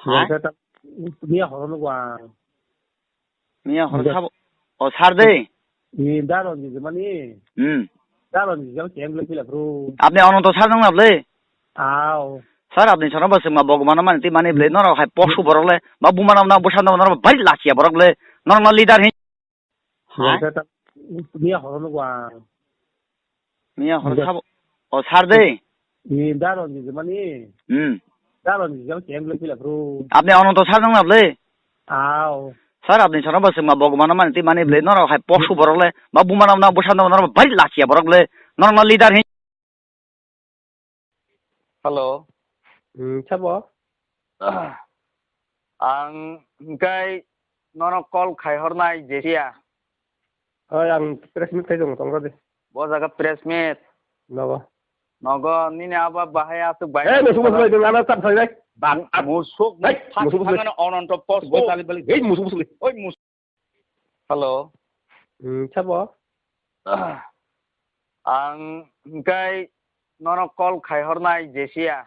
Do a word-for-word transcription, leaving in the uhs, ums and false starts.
Hai? Miya horo no gua. Miya horo sabo. O sar de. Ni daron ni mani. Hmm. Daron ni jang chem le pila bro. Apni Ananto sar nang na ble? Ao. Sar, apni sar ba sima bogmano mani ti mani ble, noro hai posu borok le. Ba bumana na busa na noro bari lakia borok le. Noro na leader hin. Hai? Miya horo no gua. Miya horo sabo. O sar de. Ni daron ni mani. Hmm. Daron ni jang chem le pila bro. Apni Ananto sar nang na ble? Ao. Sar, apni sar ba sima bogmano mani ti mani ble, noro hai posu borok le. Ba bumana na busa na noro bari lakia borok le. Noro na leader hin. Hello. Hmm, sabo? Ang hingkai nono call khai hornai Jesia. Hoi, ang press meet khai tongo, tongo de. Bo jaga press meet. Nogo. Nogo, nini aba bahai asuk bai. Eh, musuk musuk lai, nana tap sai lai. Bang, musuk, hey, musuk musuk lai. Thangano Ananto post. Bo tali bali. Hey, musuk musuk lai. Oi, musuk. Hello. Hmm, sabo? Ang hingkai nono call khai hornai Jesia.